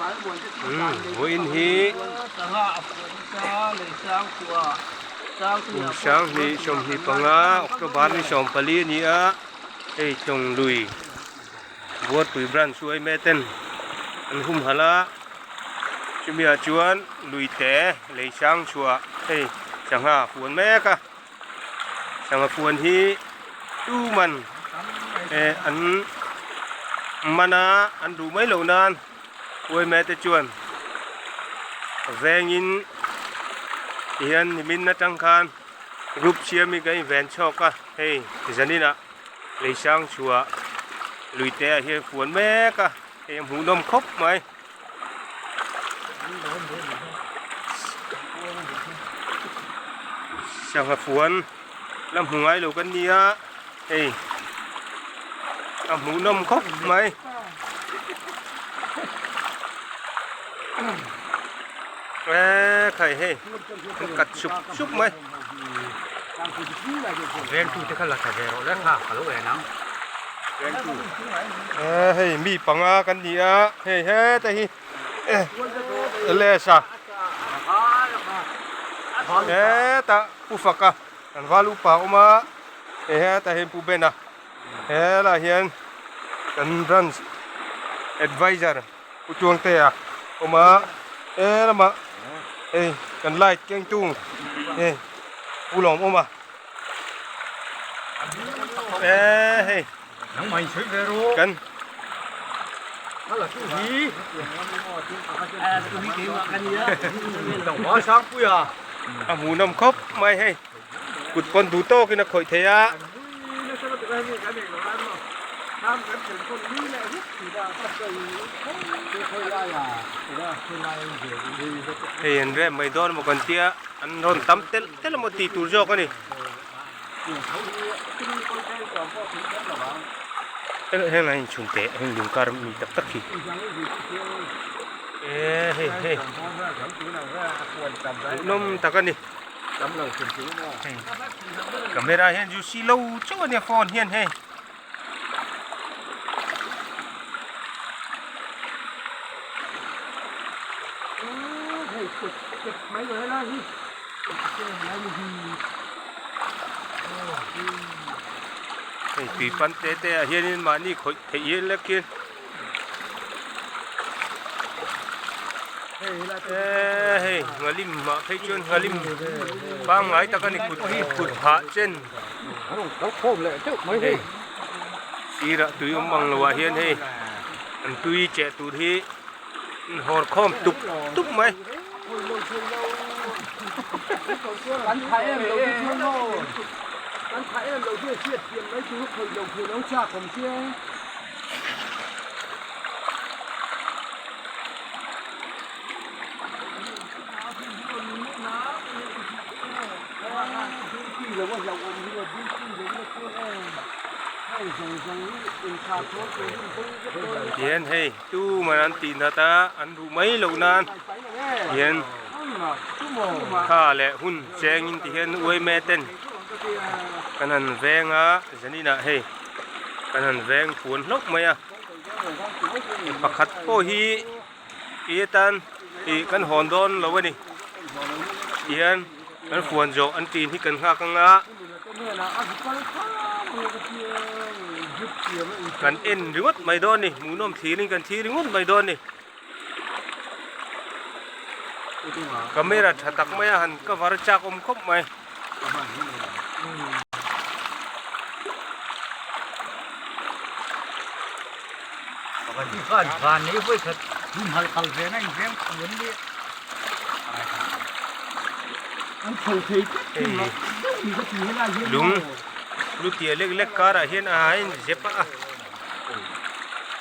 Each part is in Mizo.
Vawiin hi kum sanghnih 25 October ni 14 a ni a, hei Tlawng lui Buarpui branch chu aime ten an humhalh a, chumi ah chuan lui te lei sang chhuah hei sangha a fuan mek a. Sangha fuan hi tu man eh an man a an duh mai loh nan uaime te chuan vengin tihian nimin atang khan group siamin kan inven chhawk a hei zaninah leisang chhuah luite ah hian fuan mek a hei a hmuhnawm khawp mai. Sangha fuan la hmu ngai lo kan nia hei a hmuhnawm khawp mai. Eee khai hei an kat sup sup mai. Vengtute kha la tha ve rawh le kha ka lo en ang. Eee hei mi panga kan ni a hei heta hi lesa hetah pu faka kan val upa a awm a hei hetah hian pu ben a helaiah hian kan branch adviser pu Tuangtea a awm a he lamah hei kan light kengtu hei pu Lawmawma. Eee hei kan a hmuhnawm khawp mai hei kut pawn duh tawkin a khawih thei a. Hei an rem mai dawn emaw kan tia an rawn tam telh telh emaw tih tur zawk a ni. Heng a inchhun teh heng lung kar mi tak tak hi e hei hei hmuhnawm tak a ni camera hian zu si lo chauh a nia phone hian hei. Hei tui pan te te ah hianin mahni khawih theih hian lek hian eee hei nghalim ah phei chuan nghalim pangngai tak a ni kut kut phah chen hei sirah tui awm ang lo ah hian hei an tui cheh tur hi an hawr khawm tup tup mai. Tihian hei tuman an tih nat a an duh mai loh nan hian kha leh hun chengin tihian uaime ten kan han veng a zaninah hei kan han veng puan hlauh mai a pakhat pawh hi i atan ih kan hawn dawn lo a ni tihian kan fuan zawh an tih hi kan nghak ang a kan en ringawt mai dawn a ni hmuhnawm thlirin kan thlir ringawt mai dawn a ni camera tha tak mai a han cover chak awm khawp mai. Lung lu tia lek lek karah hian a hain zep a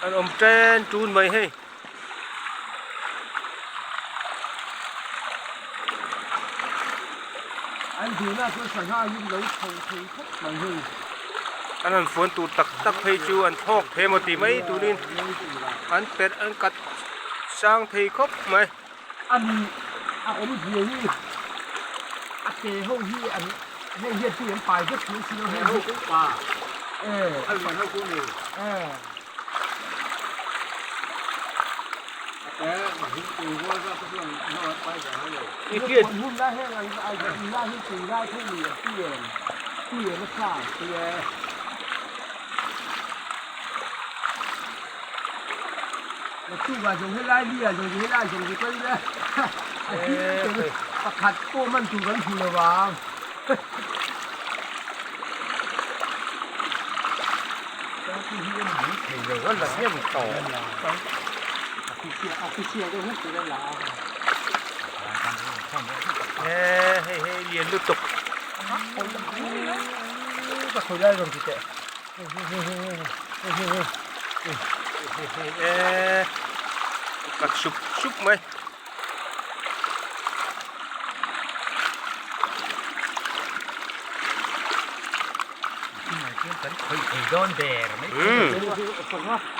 an awm ṭen ṭun mai hei. An han fuan tur tak tak phei chu an thlawk thei emaw tih mai turin an perh an kat sang thei khawp mai. Hei hei lian lutuk. Kat sup sup mai. Kan khawih thei dawn der mai.